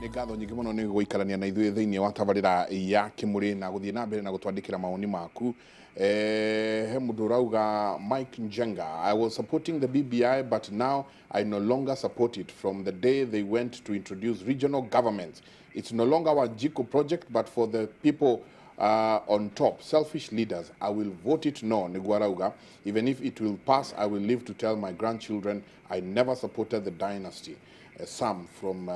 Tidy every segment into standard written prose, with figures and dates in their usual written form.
Nĩ ngatho nyingĩ mũno nĩ gũikarania na ithuĩ thĩinĩ wa tabarĩra ya Kĩmũrĩ na gũthiĩ na mbere na gũtwandĩkĩra mawoni maku. He mũndũ ũrauga, "Mike Njenga, I was supporting the BBI, but now I no longer support it from the day they went to introduce regional governments. It's no longer Wanjiku project but for the people on top, selfish leaders. I will vote it no." Nĩguo arauga. "Even if it will pass, I will live to tell my grandchildren I never supported the dynasty." Sam from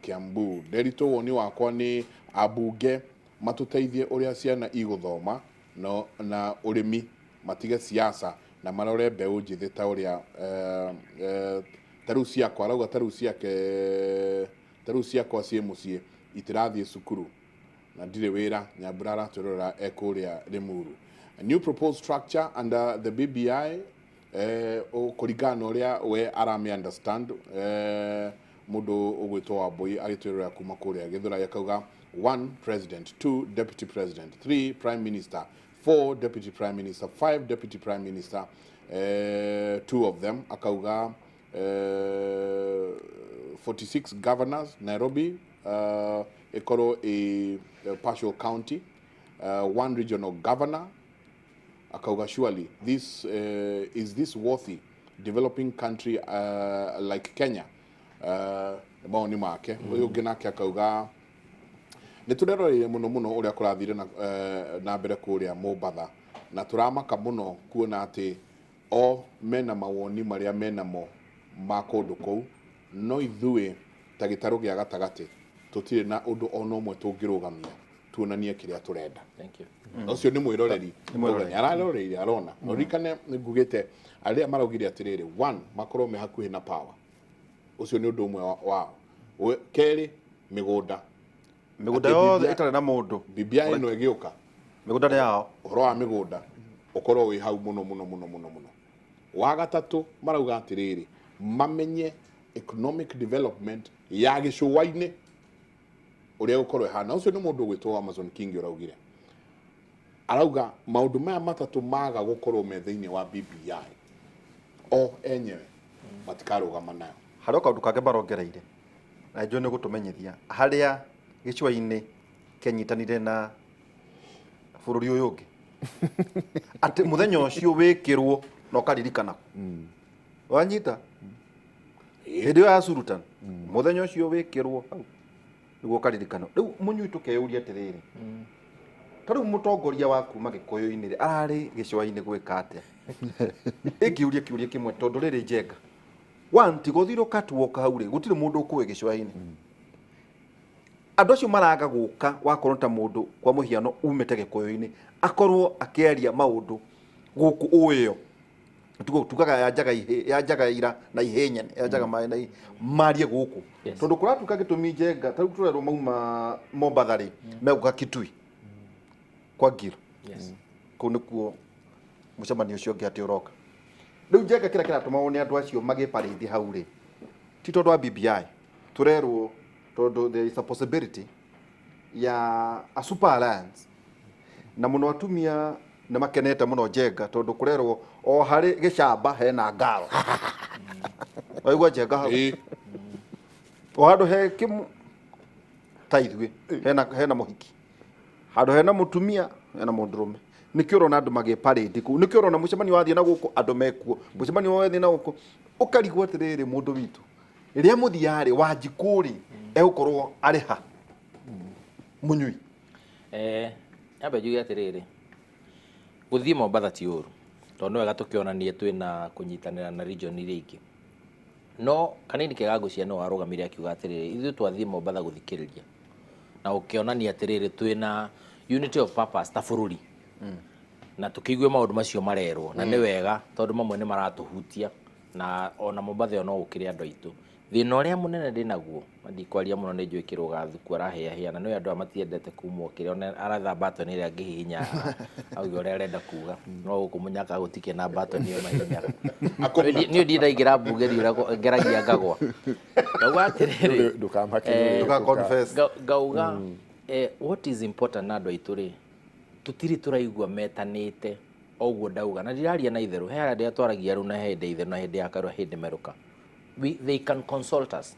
Kiambu. "Nderitũ, woni wakwa nĩ ambunge matũteithie ũrĩa ciana igũthoma no, na ũrĩmi, matige siasa na marore mbeũ njĩthĩ ta ũrĩa ta rĩu ciakwa." Arauga ta rĩu ciake, ta rĩu ciakwa ciĩ mũciĩ itirathiĩ cukuru na ndirĩ wĩra. Nyambura aratwĩrorera e kũrĩa Limuru. "A new proposed structure under the BBI," kũringana na ũrĩa we arame understand. Mũndũ ũgwĩtwo Wambui agĩtwĩrorera kuma kũrĩa Gĩthũrai akauga, "One president, two deputy president, three prime minister, four deputy prime minister, five deputy prime minister, two of them." Akauga 46 governors, Nairobi ĩkorwo a partial county, one regional governor. Akauga, "Surely this is this worthy developing country like Kenya?" Maoni make. Ũyũ ũngĩ nake akauga, "Nĩ tũreroreire mũno mũno ũrĩa kũrathire na mbere kũrĩa Mombatha na tũramaka mũno kuona atĩ o mena mawoni marĩa menamo ma kũndũ kũu, no ithuĩ ta gĩtarũ gĩa gatagatĩ tũtirĩ na ũndũ ona ũmwe tũngĩrũgamia tuonanie kĩrĩa tũrenda." Thank you. Ũcio nĩ mwĩroreri. Nĩ mwĩroreri. Areroreire arona. Ũririkane ngugĩte arĩa maraugire atĩrĩrĩ, one, makorwo me hakuhĩ na power, ũcio nĩ ũndũ ũmwe wao. Kerĩ, mĩgũnda. Mĩgũnda Atĩ yothe BBI ĩtarĩ na mũndũ. BBI ĩno ĩgĩũka, mĩgũnda nĩ yao. Ũhoro wa mĩgũnda ũkorwo wĩ hau mũno mũno mũno mũno mũno. Wa gatatũ, marauga atĩrĩrĩ, mamenye economic development ya gĩcũa-inĩ ũrĩa gũkorwo ĩhana. Ũcio nĩ mũndũ ũgwĩtwo Amazon King ũraugire. Arauga maũndũ maya matatũ maga gũkorwo me thĩinĩ wa BBI, o enyewe matikarũgama nayo. Harĩ o kaũndũ kangĩ marongereire na njũĩ nĩ gũtũmenyithia harĩa gĩcũa-inĩ kĩanyitanire na bũrũri ũyũ ũngĩ, atĩ mũthenya ũcio wĩkĩrwo na ũkaririkana wanyita hĩndĩ ĩyo ya Sultan, mũthenya ũcio wĩkĩrwo hau nĩguo ũkaririkana. Rĩu mũnyui, tũkeyũria atĩrĩrĩ, ta rĩu mũtongoria wa kuma Gĩkũyũ-inĩ rĩ, ararĩ gĩcũa-inĩ gwĩka atĩa? Ĩngĩũria kĩũria kĩmwe, tondũ rĩrĩ njenga one tiga ũthire ũkatuoka hau rĩ, gũtirĩ mũndũ ũkũĩ gĩcũa-inĩ. Andũ acio maraga gũka wakorwo ta mũndũ kwa mũhiano umĩte Gĩkũyũ-inĩ akorwo akĩaria maũndũ gũkũ ũĩyo. Tugo tugaga yanjaga ihe yanjaga ira na ihĩ nyene yanjaga maĩ na marie gũkũ, tondũ kũratuĩka gĩtũmi njenga ta rĩu tũrerwo mauma Mombatha rĩ, megũka Kitui kwa Ngiro. Kũu nĩkuo mũcemanio ũcio ũngĩ atĩ ũroka. Rĩu njenga, kĩrĩa kĩratũma wone andũ acio magĩparĩthi hau rĩ, ti tondũ wa BBI, tũrerwo tondũ there is a possibility ya a super alliance, na mũno atumia nĩ makenete mũno njenga, tondũ kũrerwo o harĩ gĩcamba hena ngaro. Waigua njenga hau? Ĩĩ. O handũ he kĩmũ ta ithuĩ hena mũhiki, handũ hena mũtumia hena mũndũrũme. Nĩkĩo ũrona andũ magĩparĩndi kũu, nĩkĩo ũrona mũcemanio wathiĩ na gũkũ andũ mekuo, mũcemanio wathiĩ na gũkũ ũkarigwo atĩrĩrĩ, mũndũ witũ rĩrĩa mũthia rĩ, Wanjikũ rĩ, egũkorwo arĩ ha mũnyui? Nyambe njuge atĩrĩrĩ, gũthiĩ Mombatha ti ũru, tondũ nĩ wega tũkĩonanie twĩna kũnyitanĩra na region iria ingĩ. No kanini kega ngũcia no arũgamire akiuga atĩrĩrĩ, ithuĩ twathiĩ Mombatha gũthikĩrĩria na ũkĩonania atĩrĩrĩ, twĩna unity of purpose ta bũrũri na tũkĩigue maũndũ macio marerwo, na nĩ wega tondũ mamwe nĩ maratũhutia na ona Mombatha ĩyo no gũkĩrĩ andũ aitũ. Thĩna ũrĩa mũnene ndĩ naguo, na ndikwaria mũno, nĩ njũĩ kĩrũga thuku arahĩahĩa na nĩ andũ aya matiendete kumwo kĩrĩa ona aretha button ĩrĩa angĩhihinya auge ũrĩa arenda kuga, no gũkũ mũnyaka gũtikĩ na button ĩyo mahihinyaga. Niĩ ndiĩ ndaingĩra mbunge ndiũra ngeragia ngagwa. Ngauga atĩrĩrĩ, Ndũkamake. Ndũka confess. Ngauga what is important na andũ aitũ rĩ, tũtirĩ tũraigua metanĩte o ũguo ndauga na ndiraria na itherũ he harĩa twaragia rĩu na hĩndĩ ya itherũ na hĩndĩ ya karua hĩndĩ merũka. They can consult us.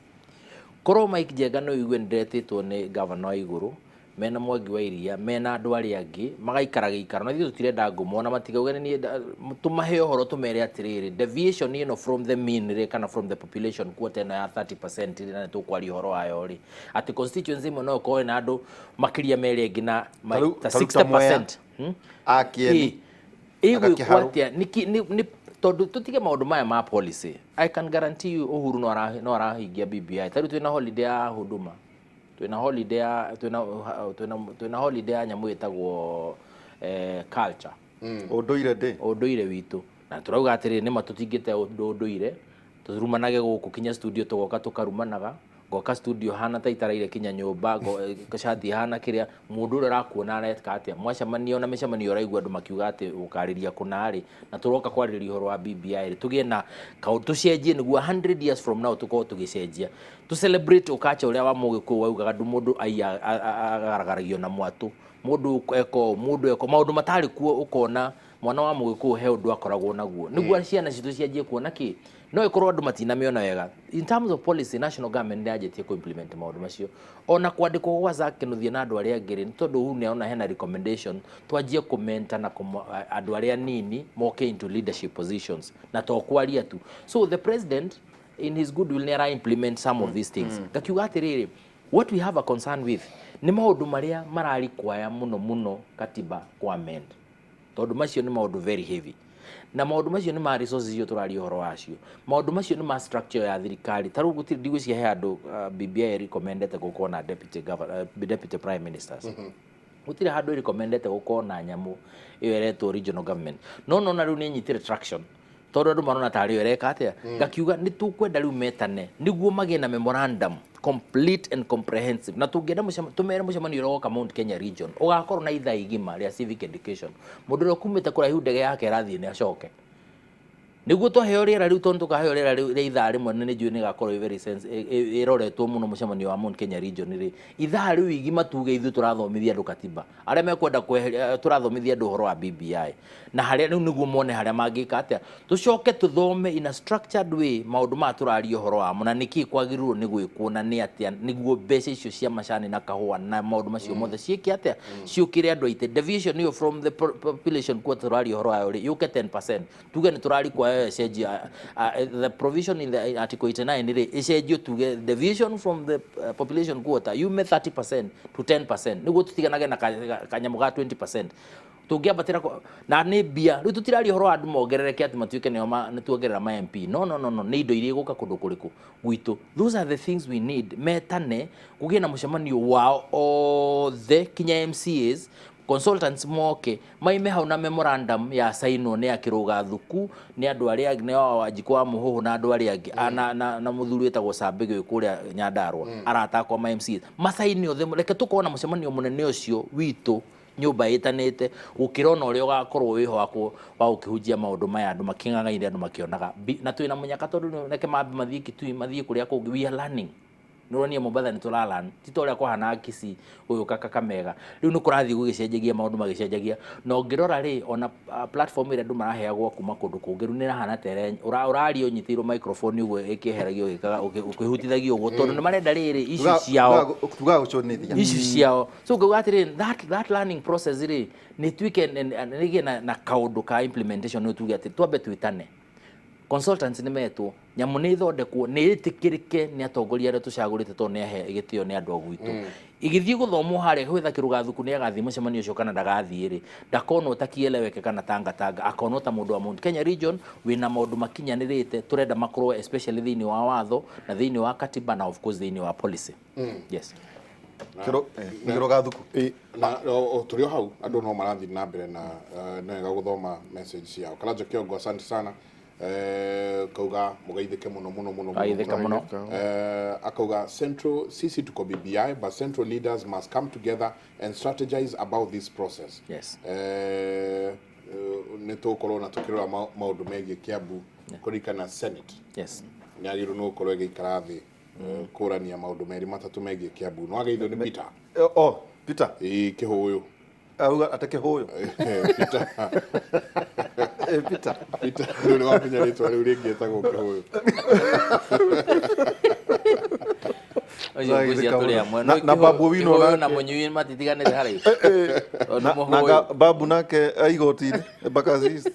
Korwo Mike Njenga no igue nĩndetĩtwo nĩ gavana wa igũrũ mena Mwangi wa Iria mena andũ arĩa angĩ magaikara gĩikaro na ithuĩ tũtirenda ngumo ona matikauge nĩ niĩ tũmahe ũhoro tũmere atĩrĩrĩ, deviation ĩno from the mean rĩ, kana from the population quota ĩno ya 30% rĩ, na nĩ tũkwaria ũhoro wayo rĩ, atĩ constituency ĩmwe no ĩkorwo ĩna andũ makĩria ma ĩrĩa ĩngĩ na ta Ta rĩu ta Mwea, 60%. Hmm? a Kĩeni, Ĩĩ, ĩgwĩkwo Agakĩharwo. atĩa? Nĩkĩ tondũ tũtige maũndũ maya ma policy. I can guarantee you Uhuru no arahingia BBI. Ta rĩu twĩna holiday ya Huduma, twĩna holiday ya twĩna holiday ya nyamũ ĩtagwo culture. Ũndũire ndĩ. Ũndũire witũ. Na tũrauga atĩrĩrĩ, nĩma tũtingĩte ũndũire, tũrumanage gũkũ kinya studio tũgoka tũkarumanaga, ngoka studio hana ta itaraire kinya nyũmba, cati hana kĩrĩa, mũndũ ũrĩa ũrakuona areka atĩa, mwacemania ona mĩcemanio ũraigua andũ makiuga atĩ ũkarĩria kũna rĩ, na tũroka kwarĩrĩria ũhoro wa BBI rĩ, tũgĩe na kaũndũ tũcenjie nĩguo 100 years from now tũkorwo tũgĩcenjia. Tũ celebrate ũkacha ũrĩa wa Mũgĩkũyũ waugaga ndũ mũndũ aiya agaragaragio na mwatũ, mũndũ eko, mũndũ eko, maũndũ matarĩ kuo ũkona mwana wa Mũgĩkũyũ he ũndũ akoragwo naguo. Nĩguo ciana citũ cianjie kuona kĩ, no ĩkorwo andũ matinamĩona wega. In terms of policy, national government nĩ yanjĩtie kũ implement maũndũ macio. Ona kwandĩkwo gwa Zack Kĩnuthia na andũ arĩa angĩ rĩ, nĩ tondũ Uhuru nĩarona hena recommendation twanjie kũmenta na andũ arĩa nini moke into leadership positions na to kwaria tu. So the president in his goodwill nĩ ara implement some of these things. Ngakiuga atĩrĩrĩ, what we have a concern with nĩ maũndũ marĩa mararikwaya mũno mũno katiba kwa amend. Tondũ macio nĩ maũndũ very heavy. Na maũndũ macio nĩ ma resources icio tũraria ũhoro wacio. Maũndũ macio nĩ ma structure ya thirikari. Ta rĩu gũtirĩ ndigwĩciria he handũ BBI recommendete gũkorwo na deputy governor, deputy prime ministers. Gũtirĩ handũ recommendete gũkorwo na nyamũ ĩyo ĩretwo regional government. No nona rĩu nĩ ĩnyitire traction. Tondũ andũ marona tarĩ yo ĩreka atĩa. Ngakiuga nĩ tũkwenda rĩu metane nĩguo magĩe na memorandum complete and comprehensive. Na tũngĩenda tũmere mũcemanio ũrĩa woka Mount Kenya region ũgakorwo na ithaa igima rĩa civic education. Mũndũ ũrĩa ũkumĩte kũraihu ndege yake ĩrathiĩ nĩ acoke. Nĩguo twaheo rĩera rĩu, tondũ tũkaheo rĩera rĩu rĩa ithaa rĩmwe, nĩ njũĩ nĩ ĩgakorwo ĩ very sense, ĩroretwo mũno mũcemanio wa Mount Kenya region rĩ. Ithaa rĩu igima tuge ithuĩ tũrathomithia andũ katiba. Arĩa mekwenda kweheria, tũrathomithia andũ ũhoro wa BBI. Na harĩa rĩu nĩguo mone harĩa mangĩka atĩa. Tũcoke tũthome in a structured way maũndũ maya tũraria ũhoro wamo na nĩkĩ kwagĩrĩirwo nĩ gwĩkwo na nĩ atĩa nĩguo mbeca icio cia macani na kahũa na maũndũ macio mothe ciĩke atĩa, ciũkĩre andũ aitĩ. Deviation ĩyo from the population quota tũraria ũhoro wayo rĩ, yũke 10%. Tuge nĩ tũrarikwa ĩcenjio, the provision in the article 89 rĩ, ĩcenjio tuge deviation from the population quota yume 30% to 10% nĩguo tũtiganage na kanyamũ ga 20%. Tũngĩambatĩra na nĩ mbia rĩu tũtiraria ũhoro wa andũ mongerereke atĩ matuĩke nĩo nĩ tuongerera ma MP. No, no, no, no, nĩ indo iria igũka kũndũ kũrĩkũ gwitũ. Those are the things we need. Metane kũgĩe na mũcemanio wao othe kinya MCAs, consultants moke maime hau na memorandum ya sainwo nĩ akĩrũga thuku nĩ andũ arĩa angĩ, nĩ wa Wanjikũ wa Mũhũhũ na andũ arĩa angĩ, na mũthuri wĩtagwo Sambĩgĩ wĩ kũrĩa Nyandarua, arata akwa ma MCAs masaini othe. Reke tũkorwo na mũcemanio mũnene ũcio witũ nyũmba ĩtanĩte gũkĩra ona ũrĩa ũgakorwo wĩho wa gũkĩhunjia maũndũ maya andũ makĩng'ang'aire andũ makĩonaga. Na twĩna mũnyaka tondũ reke mambe mathiĩ Kitui mathiĩ kũrĩa kũngĩ. We are learning. Nĩũronire Mombatha nĩ tũra learn, ti ta ũrĩa kwahanaga Kisii gũgĩũka Kakamega. Rĩu nĩ kũrathiĩ gũgĩcenjagia maũndũ magĩcenjagia. Na ũngĩrora rĩ, ona platform ĩrĩa andũ maraheagwo kuma kũndũ kũngĩ rĩu nĩ ĩrahana ta ũraria ũnyitĩirwo microphone ũguo ĩkĩeheragio ũkĩhutithagio ũguo tondũ nĩ marenda rĩrĩ issue ciao. Tugaga gũcũnithia. Issue ciao. So ngauga atĩrĩrĩ, that learning process rĩ, nĩ ĩtuĩke nĩ ĩgĩe na kaũndũ ka implementation nĩ tuge atĩ twambe twĩtane. Consultants nĩ metwo, nyamũ nĩ ĩthondekwo, nĩ ĩtĩkĩrĩke nĩ atongoria arĩa tũcagũrĩte tondũ nĩ ahe gĩtĩo nĩ andũ a gwitũ. Ĩgĩthiĩ gũthomwo harĩa gwetha kĩrũgathuku nĩ agathiĩ mũcemanio ũcio kana ndagathiĩ rĩ, ndakonwo ta kieleweke kana tangatanga, akonwo ta mũndũ wa Mount Kenya region wĩna maũndũ makinyanĩrĩte tũrenda makorwo especially thĩinĩ wa watho na thĩinĩ wa katiba na of course thĩinĩ wa policy. Yes. Kĩrũgathuku. Na tũrĩ o hau andũ no marathiĩ na mbere na nĩ wega gũthoma message ciao. Karanja Kĩongo, asante sana. Kauga mũgeithĩke mũno mũno mũno mũno. Ageithĩka mũno. Akauga Central, sisi tuko BBI but Central leaders must come together and strategize about this process. Yes. Nĩ tũgũkorwo na tũkĩrora maũndũ megiĩ Kiambu kũririkana Senate. Yes. Nĩ agĩrĩirwo nĩ gũkorwo ĩgĩikara thĩ kũrania maũndũ merĩ matatũ megiĩ Kiambu. No ageithio nĩ Peter. Oh, Peter. Ĩĩ, Kĩhũyũ. Auga ate Kĩhũyũ. Peter. Peter. Peter, rĩu nĩ wamenya rĩtwa rĩu rĩngĩ etagwo Kĩhũyũ. Ngũcia Geithĩka tũrĩ mũno. amwe. Na Babu Owino Kĩhũyũ na nake. Mũnyui matitiganĩte haraihu. Tondũ Na Mũhũyũ. babu nake aigoti-inĩ Embakasi East.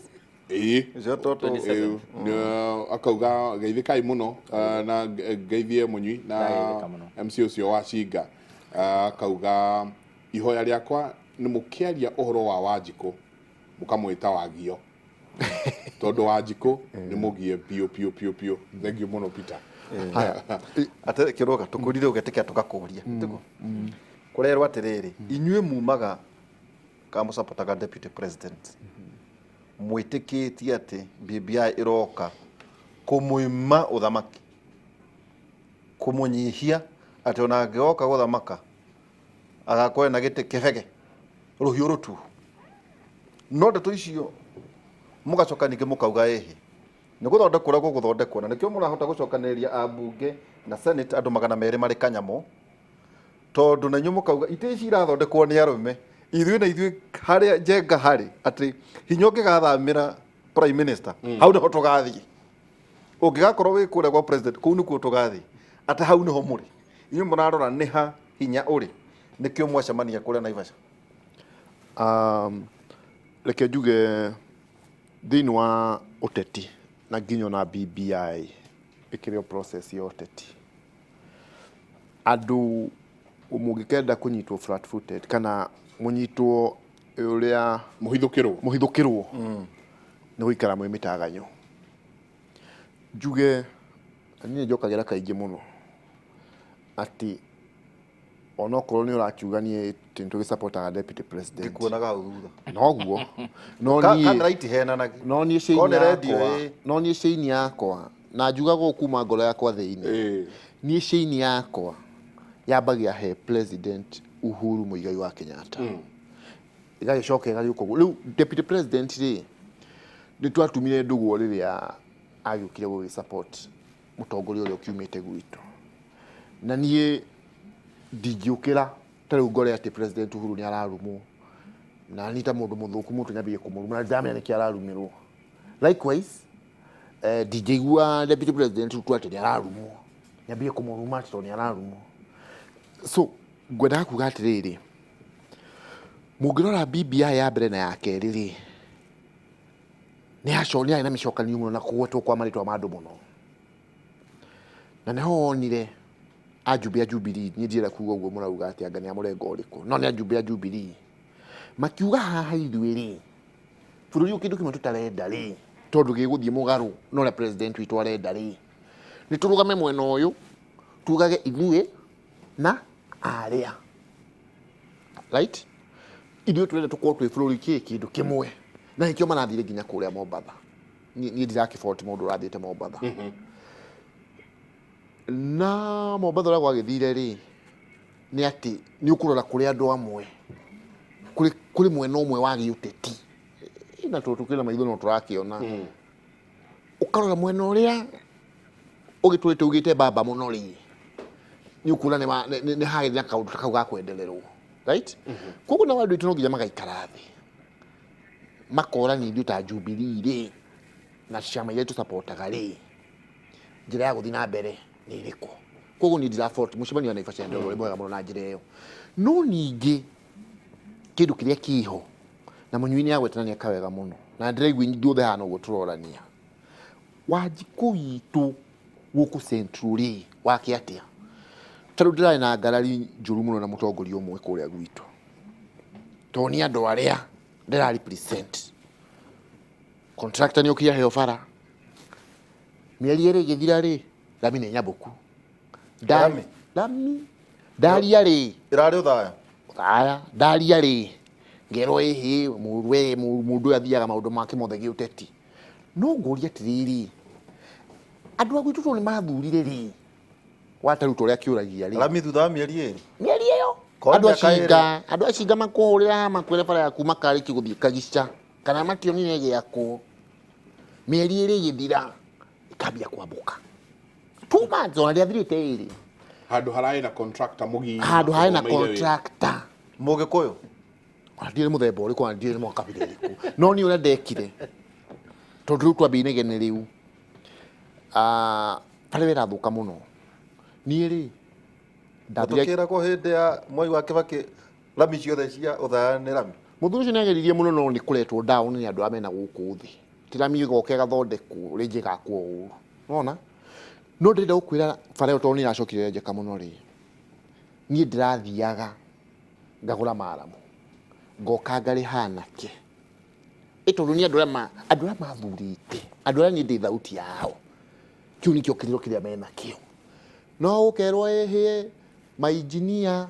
Ĩĩ. Ũcio toto. 27. Ĩĩ, akauga geithĩkai mũno na ngeithie Mũnyui na Ndageithĩka mũno. MC ũcio wa Cinga. Akauga ihoya rĩakwa nĩ mũkĩaria ũhoro wa Wanjikũ mũkamwĩta Wagio tondũ Wanjikũ nĩ mũgie biũ biũ biũ biũ. Thank you mũno Peter. Atĩ kĩroga tũkũrire ũgetĩkĩra tũgakũria tiguo kũrerwo atĩrĩrĩ inyuĩ mumaga kamũcapotaga deputy president mwĩtĩkĩtie atĩ BBI ĩroka kũmũima ũthamaki kũmũnyihia atĩ ona angĩgoka gũthamaka agakorwo na gĩtĩ kĩbege rũhiũ rũtuhu no ndeto icio mũgacoka ningĩ mũkauga ĩhĩ nĩ gũthondekwo ũrĩa gũgũthondekwo na nĩkĩo mũrahota gũcokanĩrĩria ambunge na senate andũ 200 marĩ kanyamũ tondũ na inyuĩ mũkauga itĩ ici irathondekwo nĩ arũme ithuĩ na ithuĩ harĩa njenga harĩ atĩ hinya ũngĩgathamĩra prime minister hau nĩho tũgathiĩ ũngĩgakorwo wĩ kũrĩa gwa president kũu nĩkuo tũgathiĩ atĩ hau nĩho mũrĩ inyuĩ mũrarora nĩ ha hinya ũrĩ nĩkĩo mwacemania kũrĩa Naivasha. Reke njuge thĩinĩ wa ũteti na nginya ona BBI ĩkĩrĩ o process ya ũteti andũ mũngĩkenda kũnyitwo flat footed kana mũnyitwo ũrĩa mũhithũkĩrwo mũhithũkĩrwo nĩ gũikara mwĩ mĩtaganyo njuge niĩ njokagĩra kaingĩ mũno atĩ onokorwo nĩ ũrakiuga niĩ atĩ nĩ tũgĩsupportaga deputy president ndikuonaga hau thutha noguo no Ka- niĩ kamera itihenanagia no niĩ Korwo cĩini nĩ radio, yakwa ĩĩ. no niĩ cĩini yakwa na njugaga ũũ kuma ngoro yakwa thĩinĩ Ĩĩ. niĩ cĩini yakwa yambagia he president Uhuru Muigai wa Kenyatta ĩgagĩcoka ĩgagĩũka ũguo rĩu deputy president rĩ nĩ twatumire ndũgũ rĩrĩa agĩũkire gũgĩ support mũtongoria ũrĩa ũkiumĩte gwitũ na niĩ ndingĩũkĩra ta rĩu ngore atĩ president Uhuru nĩ ararumwo na niĩ ta mũndũ mũthũku mũtwe nyambie kũmũruma na ndiramenya nĩkĩ ararumĩrwo likewise ndingĩigua deputy president Ruto atĩ nĩ ararumwo nyambie kũmũruma atĩ tondũ nĩ ararumwo so ngwendaga kuga atĩrĩrĩ mũngĩrora BBI ya mbere na ya kerĩ rĩ nĩ yarĩ na mĩcokanio mũno na kũgwetwo kwa marĩtwa ma andũ mũno na nĩho wonire ajumbe a Jubilee niĩ ndirenda kuga ũguo mũrauga atĩ anga nĩ a mũrengo ũrĩkũ no nĩ ajumbe a Jubilee makiuga haha ithuĩ rĩ bũrũri ũyũ kĩndũ kĩmwe tũtarenda rĩ tondũ gĩgũthiĩ mũgarũ na ũrĩa president witũ arenda rĩ nĩ tũrũgame mwena ũyũ tugage ithuĩ na arĩa right ithuĩ tũrenda tũkorwo twĩ bũrũri kĩ kĩndũ kĩmwe na nĩkĩo marathire nginya kũrĩa Mombatha niĩ ndirakĩboti mũndũ ũrathiĩte Mombatha na Mombatha ũrĩa gwagĩthire rĩ nĩ atĩ nĩ ũkũrora kũrĩ andũ amwe kũrĩ mwena ũmwe wa gĩũteti na tondũ tũkĩrĩ na maitho no tũrakĩona ũkarora mwena ũrĩa ũgĩtũrĩte ugĩte baba mũno rĩ nĩ ũkuona nĩ hagĩrĩ na kaũndũ ta kau ga kwendererwo right koguo nao andũ aitũ no nginya magaikara thĩ makorania ithuĩ ta Jubilee rĩ na ciama iria tũcapotaga rĩ njĩra ya gũthiĩ na mbere nĩ ĩrĩkũ koguo niĩ ndira mũcemanio wa Naivasha ndĩrona ũrĩ mwega mũno na njĩra ĩyo no ningĩ kĩndũ kĩrĩa kĩho na mũnyui nĩ agwetana nĩ eka wega mũno na ndĩraigua ithuothe haha noguo tũrorania Wanjikũ witũ gũkũ Central rĩ wake atĩa ta rĩu ndĩrarĩ na ngarari njũru mũno na mũtongoria ũmwe kũrĩa gwitũ tondũ nĩ andũ arĩa ndĩra represent contractor nĩ okire aheo bara mĩeri ĩrĩ ĩgĩthira rĩ rami nĩ nyambũku Rami? Rami ndaria rĩ ĩrarĩ ũthaya aya ndaria rĩ ngerwo ĩhĩ we mũndũ ũyũ athiaga maũndũ make mothe gĩũteti no ngũria atĩrĩrĩ andũ a gwitũ tondũ nĩ mathurire rĩ wataruta ũrĩa akĩũragia rĩ rami thutha wa mĩeri ĩrĩ mĩeri ĩyo Korwo andũ mĩaka ĩrĩ. acinga andũ acinga makũhũrĩra makwĩre bara ya kuma Karĩki gũthiĩ Kagica kana mationire ĩgĩakwo mĩeri ĩrĩ ĩgĩthira ĩkambia kwambũka 2 months ona rĩathirĩte ĩrĩ handũ hararĩ na contractor mũgima handũ harĩ na ũthomeire wĩra. contractor mũgĩkũyũ ona ndiũĩ nĩ mũthemba ũrĩkũ ona ndiũĩ nĩ mwakabira ĩrĩkũ no niĩ ũrĩa ndekire tondũ rĩu twambia inegene rĩu bara ĩrathũka mũno niĩ rĩ Ndathire Tũkĩragwo hĩndĩ ya Mwai wa Kĩbakĩ rami ciothe cia Othaya nĩ rami. Mũthuri ũcio nĩageririe mũno no nĩ kũretwo down nĩ andũ arĩa mena gũkũ thĩ. Ti rami ĩgoka ĩgathondekwo rĩngĩ ĩgakwo ũru. Nĩwona? No ndĩrenda gũkwĩra bara ĩyo tondũ nĩ ĩracokire yenjeka mũno rĩ, niĩ ndĩrathiaga ngagũra maramu, ngoka ngarĩha anake. Ĩ tondũ nĩ andũ arĩa ma, andũ arĩa mathurĩte, andũ arĩa niĩ ndĩ thauti yao, kĩu nĩkĩo kĩrĩro kĩrĩa menakĩo. No ũkerwo ĩhĩ mainjinia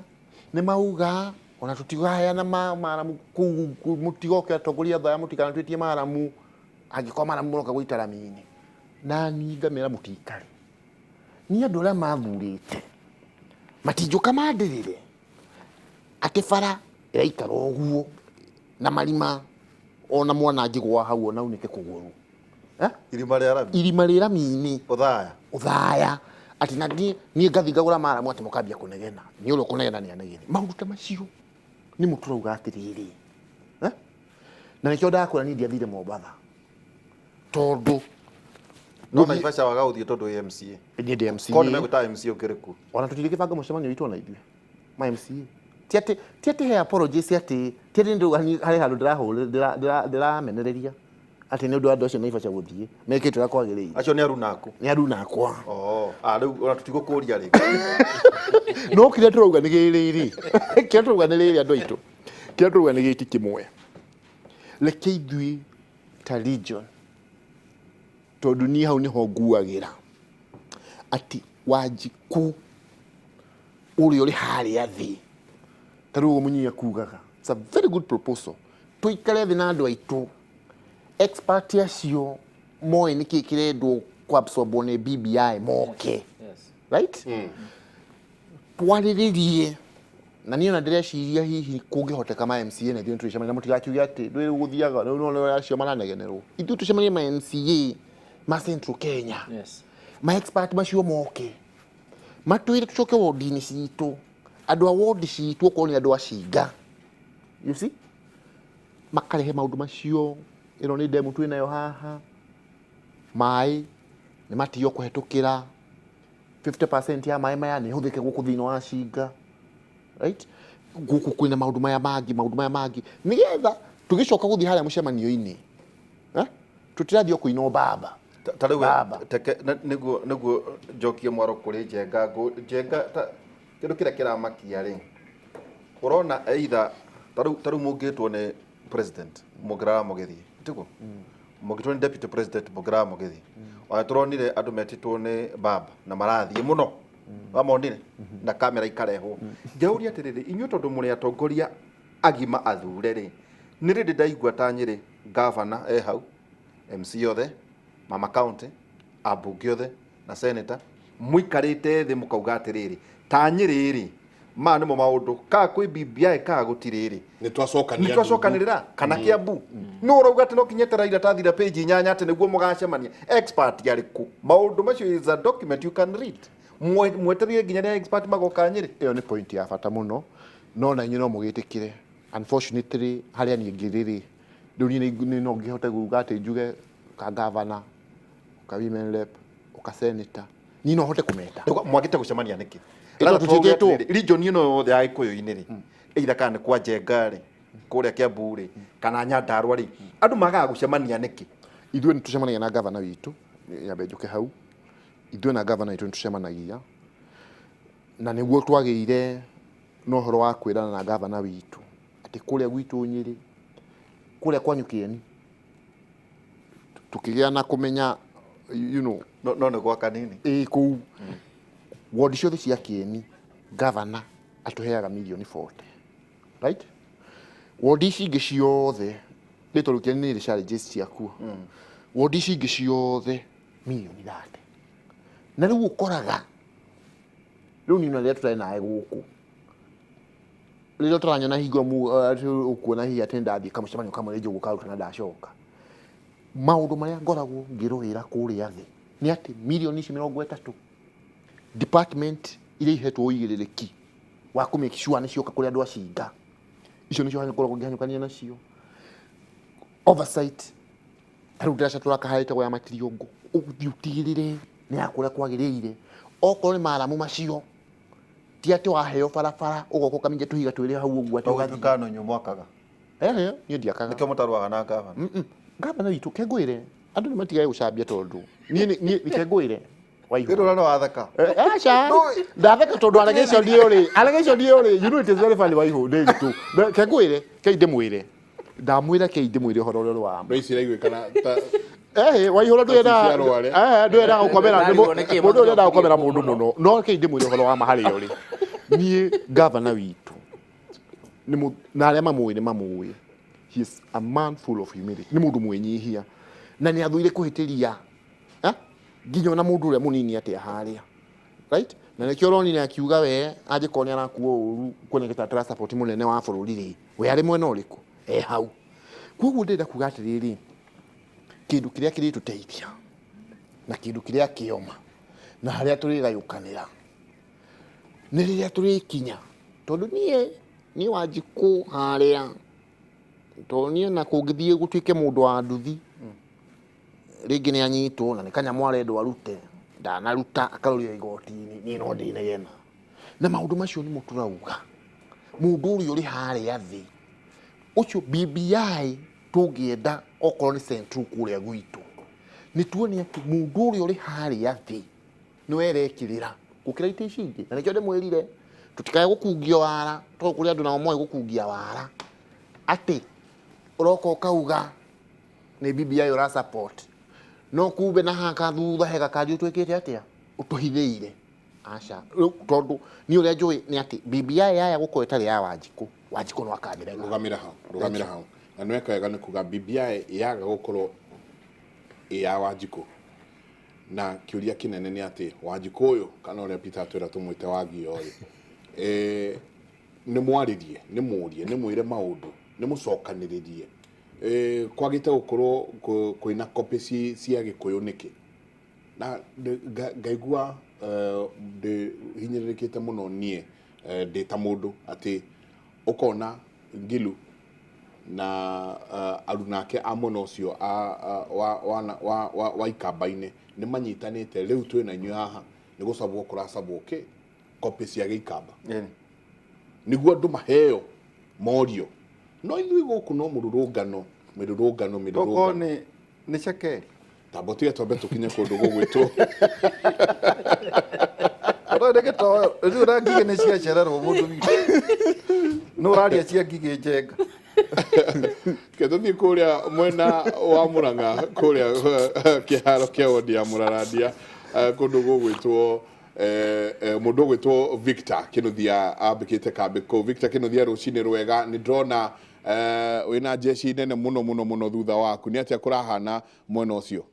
nĩ mauga ona tũtigaheana maramu kũu, mũtigoke atongoria a Othaya mũtikanatwĩtie maramu angĩkorwo maramu mũroka gũita rami-inĩ. Na niĩ ngamera mũtikare. Niĩ andũ arĩa mathurĩte matinjũka mandĩrĩre atĩ bara ĩraikara ũguo na marima ona mwana angĩgũa hau ona aunĩke kũgũrũ. Eh? Irima rĩa rami. Irima rĩ rami-inĩ. Othaya. Othaya. Atĩ na niĩ ngathiĩ ngagũra maramu atĩ mũkambia kũnegena. Nĩ ũrĩa ũkũnegena nĩ anegene. Maũndũ ta macio nĩ mo tũrauga atĩrĩrĩ. Eh? Na nĩkĩo ndakwĩra niĩ ndiathire Mombatha. Tondũ No Naivasha waga gũthiĩ tondũ wĩ MCA. Niĩ ndĩ MCA. Korwo nĩ megwĩtaga MCA ũkĩrĩ kuo. Ona tũtirĩgĩbanga mũcemanio witũ ona ithuĩ. Ma MCA. Ti atĩ, ti atĩ he apologies atĩ, ti atĩ ndĩrauga harĩ handũ ndĩramenereria atĩ nĩ ũndũ wa andũ acio Naivasha gũthiĩ mekĩte ũrĩa kwagĩrĩire. Acio nĩ aruna aku? Nĩ aruna akwa. Oh, rĩu ona tũtigũkũria rĩngĩ. No kĩrĩa tũrauga nĩ gĩrĩ, kĩrĩa tũrauga nĩ rĩrĩ andũ aitũ. Kĩrĩa tũrauga nĩ gĩkĩ kĩmwe. Reke ithuĩ ta region, tondũ niĩ hau nĩho nguagĩra atĩ Wanjikũ ũrĩa ũrĩ harĩa thĩ, ta rĩu ũguo Mũnyia kugaga, it's a very good proposal. Tũikare thĩ na andũ aitũ, expert acio moĩ nĩkĩ kĩrendwo kũ-absorbwo nĩ BBI moke. Right? Twarĩrĩrie na niĩ ona ndĩreciria hihi kũngĩhoteka ma MCA na ithuĩ nĩtũrĩcemania na mũtigakiuge atĩ ndũĩ rĩu gũthiaga rĩu nĩ acio maranegenerwo. Ithuĩ tũcemanie ma MCA ma Central Kenya. Ma expert macio moke matwĩre tũcoke ward-inĩ citũ, andũ a ward citũ okorwo nĩ andũ a Cinga, you see, makarehe maũndũ macio. Ĩno nĩ demu twĩnayo haha, maĩ nĩ matigio kũhetũkĩra 50% ya maĩ maya nĩ hũthĩke gũkũ thĩinĩ wa Cinga, right? Gũkũ kwĩna maũndũ maya mangĩ, maũndũ maya mangĩ, nĩgetha tũgĩcoka gũthiĩ harĩa mũcemanio-inĩ, tũtirathiĩ o kũina baba. Ta rĩu Baba. Teke, nĩguo njokie mwaro kũrĩ Njenga, Njenga, ta, kĩndũ kĩrĩa kĩramakia rĩ, ũrona either, ta rĩu mũngĩtwo nĩ president, mũngĩrara mũgĩthiĩ, tiguo? Mũngĩtwo nĩ deputy president, mũngĩrara mũgĩthiĩ. Ona tũronire andũ metĩtwo nĩ baba na marathiĩ mũno. Wamonire? Na kamera ikarehwo. Ngĩũria atĩrĩrĩ, inyuĩ tondũ mũrĩ atongoria agima athure rĩ, nĩ rĩndĩ ndaigua ta Nyĩrĩ governor e hau, MC othe, mama county, ambunge othe na senator, mũikarĩte thĩ mũkauga atĩrĩrĩ, ta Nyĩrĩ rĩ, maya nĩmo maũndũ, ka kwĩ BBI ka gũtirĩ rĩ. Nĩ twacokanĩrĩra. Nĩ twacokanĩrĩra kana Kiambu. No ũrauga atĩ no kinya Raila tathira page inyanya atĩ nĩguo mũgacemania. Expert arĩkũ? Maũndũ macio is a document you can read. Mwetereire nginya rĩrĩa expert magoka Nyĩrĩ. Ĩyo nĩ point ya bata mũno, no na inyuĩ no mũgĩtĩkĩre. Unfortunately, harĩa niĩ ngĩrĩ rĩ, rĩu niĩ no ngĩhote kuga atĩ njuge ka governor, ka women rep, ka senator, niĩ no hote kũmeta. Rĩu mwagĩte gũcemania nĩkĩ? Ĩno Rather twauge tũtigĩtwo. atĩrĩrĩ, region ĩno yothe ya Gĩkũyũ-inĩ rĩ, either kana nĩ kwa Njenga rĩ, kũrĩa Kiambu rĩ, kana Nyandarua rĩ, andũ magaga gũcemania nĩkĩ? Ithuĩ nĩ tũcemanagia na governor witũ, nyambe njũke hau. Ithuĩ na governor witũ nĩ tũcemanagia, na nĩguo twagĩire na ũhoro wa kwĩrana na governor witũ atĩ kũrĩa gwitũ Nyĩrĩ, kũrĩa kwanyu Kĩeni, tũkĩgĩa na kũmenya, you know, No, no nĩ gwa kanini. Ĩĩ, kũu ward ciothe cia Kĩeni governor atũheaga mirioni 40, right? Ward ici ingĩ ciothe, nĩ tondũ Kĩeni nĩ ĩrĩ challenges ciakuo, ward ici ingĩ ciothe mirioni 30. Na rĩu ũkoraga rĩu niĩ na rĩrĩa tũtarĩ nawe gũkũ, rĩrĩa ũtaranyona hingo ũkuona hihi atĩ ndathiĩ kamũcemanio kamwe rĩngĩ ũguo karuta na ndacoka, maũndũ marĩa ngoragwo ngĩrũĩra kũrĩa thĩ nĩ atĩ mirioni ici 30 department iria ihetwo ũigĩrĩrĩki wa kũ make sure nĩ cioka kũrĩ andũ a Cinga, icio nĩcio ngoragwo ngĩhanyũkania nacio. Oversight, ta rĩu ndĩraca tũraka ĩtagwo ya Matiriongo, ũthiĩ ũtigĩrĩre nĩ ya kũrĩa kwagĩrĩire. Okorwo nĩ maramu macio, Ti atĩ waheo barabara ũgoka ũkaminja tũhiga twĩrĩ hau ũguo atĩ ũgathiĩ. Tũgatuĩka no inyuĩ mwakaga. Ehe, niĩ ndiakaga. Nĩkĩo mũtarũaga na ngavana. Ngavana witũ ke ngwĩre andũ nĩ matigage gũcambia tondũ niĩ niĩ ke ngwĩre Waihũra. Rĩu ũrona watheka. Aca ndatheka tondũ allegation ĩyo rĩ, allegation ĩyo rĩ, you know it is very funny Waihũ ndĩ witũ. Ke ngwĩre, kei ndĩmwĩre, ndamwĩra kei ndĩmwĩre ũhoro ũrĩa ũrĩ wa ma. Ndo ici iraiguĩkana ta Ehe, Waihũra ndwendaga Cia rware. Ndwendaga gũkomera Ndarigwo nĩkĩ mũndũ ũrĩa endaga gũkomera mũthĩ mũndũ mũno, no kei ndĩmwĩre ũhoro wa ma harĩa ũrĩ. Niĩ ngavana witũ nĩ na arĩa mamũĩ nĩ mamũĩ, he is a man full of humility, nĩ mũndũ mwĩnyihia na nĩ athũire kũhĩtĩria nginya ona mũndũ ũrĩa mũnini atĩa harĩa, right? Na nĩkĩo ũronire akiuga we angĩkorwo nĩ arakuo ũru kuoneka ta support mũnene wa bũrũri rĩ, we arĩ mwena ũrĩkũ e hau. Koguo ndĩrenda kuga atĩrĩrĩ, kĩndũ kĩrĩa kĩrĩtũteithia na kĩndũ kĩrĩa kĩoma na harĩa tũrĩgayũkanĩra nĩ rĩrĩa tũrĩkinya, tondũ niĩ Wanjikũ harĩa, tondũ niĩ na kũngĩthiĩ gũtuĩke mũndũ wa nduthi rĩngĩ nĩ anyitwo na nĩ kanyamũ arendwo arute, ndanaruta akarorio igoti-inĩ, niĩ no ndĩnegena. Na maũndũ macio nĩmo tũrauga mũndũ ũrĩa ũrĩ harĩa thĩ ũcio BBI tũngĩenda okorwo nĩ Central kũrĩa gwitũ, nĩ tuone atĩ mũndũ ũrĩa ũrĩ harĩa thĩ nĩwe erekĩrĩra gũkĩra itĩ ici ingĩ. Na nĩkĩo ndĩmwĩrire tũtikae gũkungio wara, tondũ kũrĩ andũ nao moĩ gũkungia wara, atĩ ũroka ũkauga nĩ BBI ũra support, no kumbe na haka thutha he gakari ũtwĩkĩte atĩa ũtũhithĩire. Aca, rĩu tondũ niĩ ũrĩa njũĩ nĩ atĩ BBI yaya gũkorwo ĩtarĩ ya Wanjikũ, Wanjikũ no akamĩrega. Rũgamĩra hau, rũgamĩra hau. Na nĩ weka wega nĩ kuga BBI yaga gũkorwo ĩ ya Wanjikũ, na kĩũria kĩnene nĩ atĩ Wanjikũ ũyũ kana ũrĩa Peter atwĩra tũmwĩte Wagio rĩ, nĩ mwarĩrie, nĩ mũrie, nĩ mwĩre maũndũ, nĩ mũcokanĩrĩrie. Kwagĩte gũkorwo kwĩna copy cia Gĩkũyũ nĩkĩ? Na ngaigua ndĩ hinyĩrĩrĩkĩte mũno niĩ ndĩ ta mũndũ atĩ ũkona Ngilu na arunake a mwena ũcio wa Ikamba-inĩ nĩ manyitanĩte, rĩu twĩna inyuĩ haha nĩ gũcabwo kũracabwo kĩ copy cia Gĩikamba nĩguo andũ maheo morio, no ithuĩ gũkũ no mũrũrũngano mĩrũrũngano Tokorwo mĩrũrũngano. nĩ cekeri. Tamba ũtige twambe tũkinye kũndũ gũgwĩtwo Ũrĩa nĩ gĩtoyo, rĩu na ngigĩ nĩ ciacererwo mũndũ witũ. Nĩ ũraria cia ngigĩ njenga. Ke tũthiĩ kũrĩa mwena wa Murang'a, kũrĩa kĩharo kĩa wodi ya Mũrarandia, kũndũ gũgwĩtwo mũndũ ũgwĩtwo Victor Kĩnuthia ambĩkĩte kambĩ kũu. Victor Kĩnuthia, rũcinĩ rwega. Nĩ ndĩrona wĩna njeci nene mũno mũno mũno thutha waku, nĩ atĩa kũrahana mwena ũcio?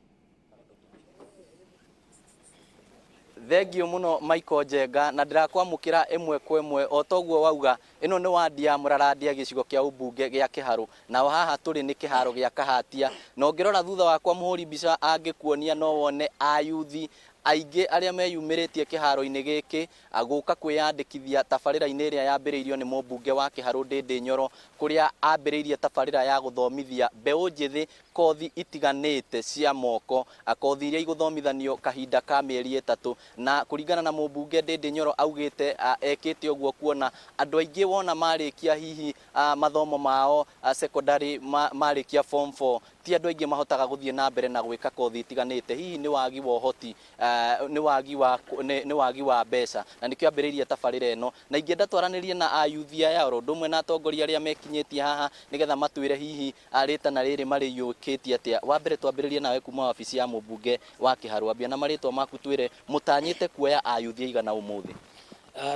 Thengio mũno Michael Njenga, na ndĩrakwamũkĩra ĩmwe kwa ĩmwe o toguo wauga. Ĩno nĩ wandi ya Mũrarandia, gĩcigo kĩa ũmbunge gĩa Kĩharũ, nao haha tũrĩ nĩ kĩharo gĩa Kahatia, na ũngĩrora thutha wakwa mũhũri mbica angĩkuonia no wone ayuthi aingĩ arĩa meyumĩrĩtie kĩharo-inĩ gĩkĩ gũka kwĩyandĩkithia tabarĩra-inĩ ĩrĩa yambĩrĩirio nĩ mũmbunge wa Kĩharũ Ndĩndĩ Nyoro, kũrĩa ambĩrĩirie tabarĩra ya gũthomithia mbeũ njĩthĩ kothi itiganĩte cia moko, kothi iria igũthomithanio kahinda ka mĩeri 3. Na kũringana na mũmbunge Ndĩndĩ Nyoro augĩte ekĩte ũguo kuona andũ aingĩ wona marĩkia hihi mathomo mao secondary, marĩkia form 4, ti andũ aingĩ mahotaga gũthiĩ na mbere na gwĩka kothi itiganĩte, hihi nĩ wagi wa ũhoti, nĩ wagi wa mbeca, na nĩkĩo ambĩrĩirie tabarĩra ĩno. Na ingĩenda twaranĩrie na ayuthi aya oro ũndũ ũmwe na atongoria arĩa mekinyĩtie haha nĩgetha matwĩre hihi rĩtana rĩrĩ marĩiyũkĩtie atĩa. Wa mbere twambĩrĩrie nawe kuma wabici ya mũmbunge wa Kĩharũ, ambia na marĩtwa maku, twĩre mũtanyĩte kuoya ayuthi aigana ũmũthĩ.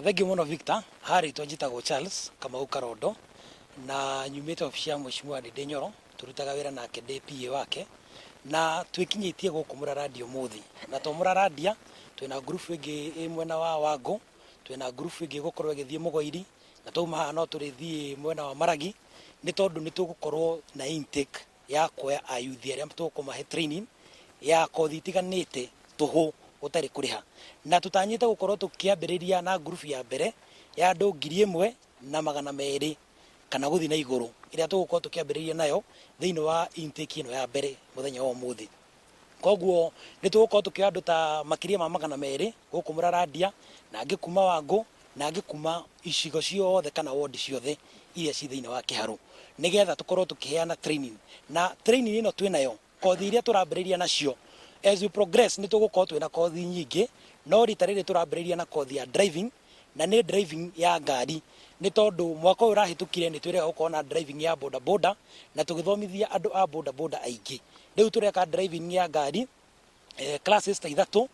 Thengiũ mũno Victor, harĩtwa njĩtagwo Charles Kamau Karondo na nyumĩte wabici ya Mheshimiwa Ndĩndĩ Nyoro, tũrutaga wĩra nake ndĩ PA wake, na twĩkinyĩtie gũkũ Mũrarandia ũmũthĩ. Na to Mũrarandia, twĩna ngurubu ĩngĩ ĩ mwena wa Wangũ, twĩna ngurubu ĩngĩ ĩgũkorwo ĩgĩthiĩ Mũgoiri, na twauma haha no tũrĩthiĩ mwena wa Maragi, nĩ tondũ nĩ tũgũkorwo na intake ya kuoya ayuthi arĩa tũkũmahe training ya kothi itiganĩte tũhũ gũtarĩ kũrĩha. Na tũtanyĩte gũkorwo tũkĩambĩrĩria na ngurubu ya mbere ya andũ 1200 kana gũthiĩ na igũrũ, ĩrĩa tũgũkorwo tũkĩambĩrĩria nayo thĩinĩ wa intake ĩno ya mbere mũthenya wa ũmũthĩ. Koguo nĩ tũgũkorwo tũkĩoya andũ ta makĩria ma 200 gũkũ Mũrarandia, na angĩ kuma Wangũ, Na angĩ kuma icigo ciothe kana ward ciothe iria ci thĩinĩ wa Kĩharũ, nĩgetha tũkorwo tũkĩheana training. Na training ĩno twĩnayo, kothi iria tũrambĩrĩria nacio, as we progress nĩ tũgũkorwo twĩna kothi nyingĩ, no rita rĩrĩ tũrambĩrĩria na kothi ya driving, na nĩ driving ya ngari, nĩ tondũ mwaka ũyũ ũrahĩtũkire nĩ twĩrĩga gũkorwo na driving ya boda boda na tũgĩthomithia andũ a boda boda aingĩ. Rĩu tũreka driving ya ngari classes ta ithatũ,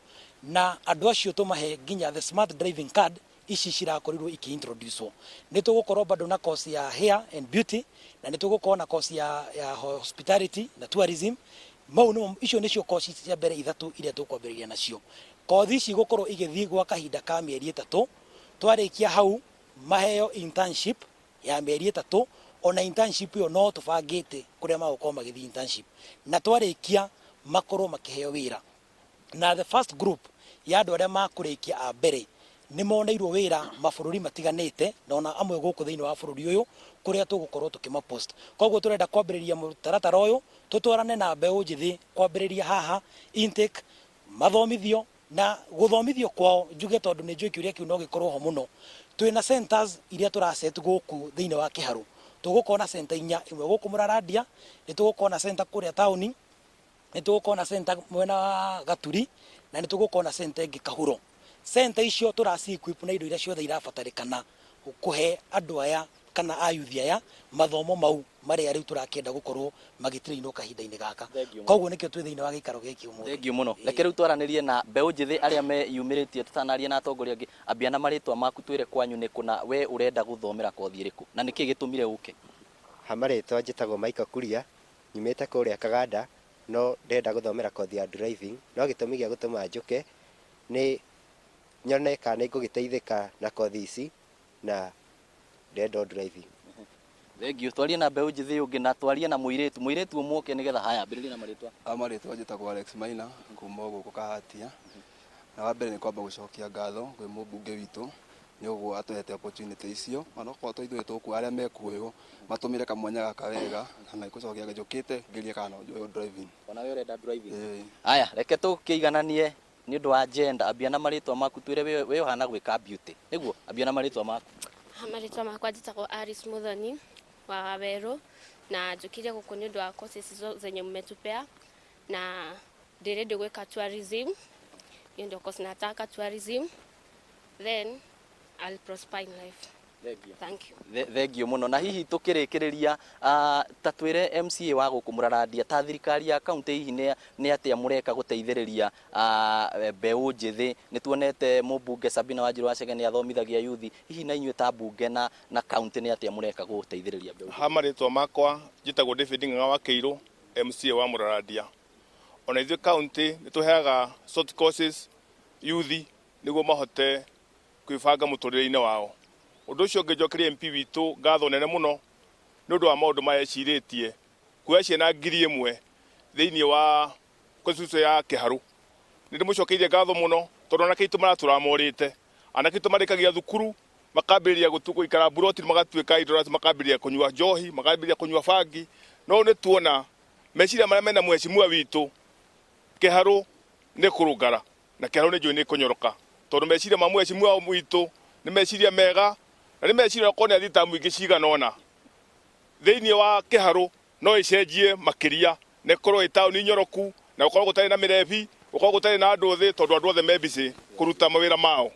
na andũ acio tũmahe nginya the smart driving card ici cirakorirwo ikiintroducwo. Nĩ tũgũkorwo bado na course ya hair and beauty, na nĩ tũgũkorwo na course ya hospitality na tourism. Mau nĩmo, icio nĩcio course cia mbere ithatũ iria tũkwambĩrĩria nacio. Kothi ici gũkorwo igĩthiĩ gwa kahinda ka mĩeri 3. Twarĩkia hau, maheo internship ya mĩeri 3. Ona internship ĩyo no tũbangĩte kũrĩa magũkorwo magĩthiĩ internship, na twarĩkia makorwo makĩheo wĩra. Na the first group ya andũ arĩa makũrĩkia a mbere nĩ moneirwo wĩra mabũrũri matiganĩte, na ona amwe gũkũ thĩinĩ wa bũrũri ũyũ kũrĩa tũgũkorwo tũkĩmapost. Koguo tũrenda kwambĩrĩria mũtaratara ũyũ, tũtwarane na mbeũ njĩthĩ kwambĩrĩria haha intake, mathomithio. Na gũthomithio kwao, njuge tondũ nĩ njũĩ kĩũria kĩu no gĩkorwo ho mũno, twĩna centers iria tũraset gũkũ thĩinĩ wa Kĩharũ. Tũgũkorwo na center inya: ĩmwe gũkũ Mũrarandia, nĩ tũgũkorwo na center kũrĩa taũni, nĩ tũgũkorwo na center mwena wa Gaturi, na nĩ tũgũkorwo na center ĩngĩ Kahuro. Center icio tũraci equip na indo iria ciothe irabatarĩkana kũhe andũ aya kana ayuthi aya mathomo mau marĩa rĩu tũrakĩenda gũkorwo magĩtrainwo kahinda-inĩ gaka. Thank you. Koguo nĩkĩo twĩ thĩinĩ wa gĩikaro gĩkĩ ũmũthĩ. Thank you mũno. Reke rĩu twaranĩrie na mbeũ njĩthĩ arĩa meyumĩrĩtie tũtanaria na atongoria angĩ. Ambia na marĩtwa maku, twĩre kwanyu nĩ kũ na we ũrenda gũthomera kothi ĩrĩkũ na nĩkĩ gĩtũmire ũke. Ha marĩtwa njĩtagwo Michael Kuria, nyumĩte kũrĩa Kaganda, no ndĩrenda gũthomera kothi ya driving. No gĩtũmi gĩa gũtũma njũke nĩ nyone kana nĩ ngũgĩteithĩka na kothi ici, na ndĩrenda o driving. Thank you. Twarie na mbeũ njĩthĩ ũngĩ, na twarie na mũirĩtu ũmwe oke nĩgetha. Haya, ambĩrĩria na marĩtwa. Marĩtwa njĩtagwo Alex Maina kuma o gũkũ Kahatia. Na wa mbere nĩ kwamba gũcokia ngatho kwĩ mũmbunge witũ nĩ ũguo atũhete opportunity icio, onokorwo to ithuĩ tũkuo, arĩa mekuoywo matũmĩre kamwanya gaka wega, na nĩ gũcokia njũkĩte ngerie kana no njoywo driving. Ona we ũrenda driving? Ĩĩ. Aya, reke tũkĩigananie nĩ ũndũ wa gender. Ambia na marĩtwa maku, twĩre we ũhana gwĩka beauty nĩguo. Ambia na marĩtwa maku. Marĩtwa makwa njĩtagwo Alice Muthoni wa Wawerũ, na njũkire gũkũ nĩ ũndũ wa courses izo zenye mmetupea, na ndĩrĩ gwĩka tourism. Hiyo ndio course nataka, tourism, then I'll prosper in life. Thank you. Thank you. Thank you mũno. Na hihi tũkĩrĩkĩrĩria, ta twĩre MCA wa gũkũ Mũrarandia, ta thirikari ya kaunti, hihi nĩ atĩa mũreka gũteithĩrĩria mbeũ njĩthĩ? Nĩ tuonete mũmbunge Sabina Wanjiru wa Chege nĩ athomithagia yuthi. Hihi na inyuĩ ta mbunge na kaunti nĩ atĩa mũreka gũteithĩrĩria mbeũ njĩthĩ? Ha marĩtwa makwa njĩtagwo David Ng'ang'a wa Kĩirũ, MCA wa Mũrarandia. Ona ithuĩ kaunti nĩ tũheaga short courses yuthi nĩguo mahote kwĩbanga mũtũrĩre-inĩ wao. Ũndũ ũcio ũngĩ, njokerie MP witũ ngatho nene mũno nĩ ũndũ wa maũndũ maya ecirĩtie kuoya ciana 1000 thĩinĩ wa constituency ya Kĩharũ. Nĩ ndĩmũcokeirie ngatho mũno tondũ anake aitũ maratũra morĩte, anake aitũ marĩkagia thukuru makambĩrĩria gũikara mburoti, magatuĩka idlers, makambĩrĩria kũnyua njohi, makambĩrĩria kũnyua bangi. No nĩ tuona meciria marĩa mena mheshimiwa witũ, Kĩharũ nĩ kũrũngara na Kĩharũ nĩ njũĩ nĩ kũnyoroka, tondũ meciria ma mheshimiwa witũ nĩ meciria mega, na nĩ meciria okorwo nĩ athiĩ tamu ingĩ cigana ũna thĩinĩ wa Kĩharũ no ĩcenjie makĩria na ĩkorwo ĩ taũni nyoroku, na gũkorwo gũtarĩ na mĩrebi, gũkorwo gũtarĩ na andũ thĩ, tondũ andũ othe me busy kũruta mawĩra mao.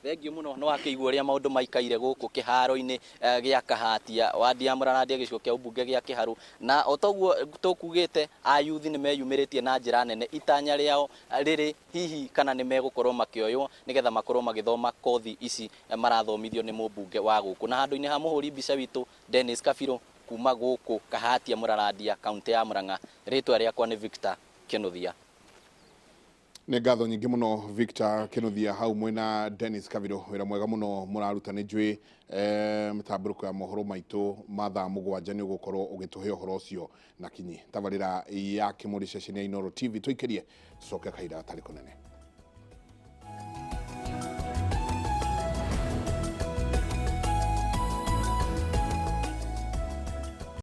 Thank you mũno. Nĩ wakĩigua ũrĩa maũndũ maikaire gũkũ kĩharo-inĩ gĩa Kahatia, wandi ya Mũrarandia, gĩcigo kĩa ũmbunge gĩa Kĩharũ. Na o toguo tũkugĩte, ayuthi nĩ meyumĩrĩtie na njĩra nene. Itanya rĩao rĩrĩ hihi kana nĩ megũkorwo makĩoywo nĩgetha makorwo magĩthoma kothi ici marathomithio nĩ mũmbunge wa gũkũ. Na handũ-inĩ ha mũhũri mbica witũ Dennis Kabirũ, kuma gũkũ Kahatia, Mũrarandia, kaunti ya Murang'a, rĩtwa rĩakwa nĩ Victor Kĩnuthia. Nĩ ngatho nyingĩ mũno, Victor Kĩnuthia, hau mwena Dennis Kabiro. Wĩra mwega mũno mũraruta. Nĩ njũĩ mĩtambũrũko ya mohoro maitũ ma thaa 7 nĩ ũgũkorwo ũgĩtũhe ũhoro ũcio na kinyi. Tabarĩra ya Kĩmũrĩ, ceceni ya Inooro TV, tũikĩrie, tũcoke kahinda gatarĩ kũnene.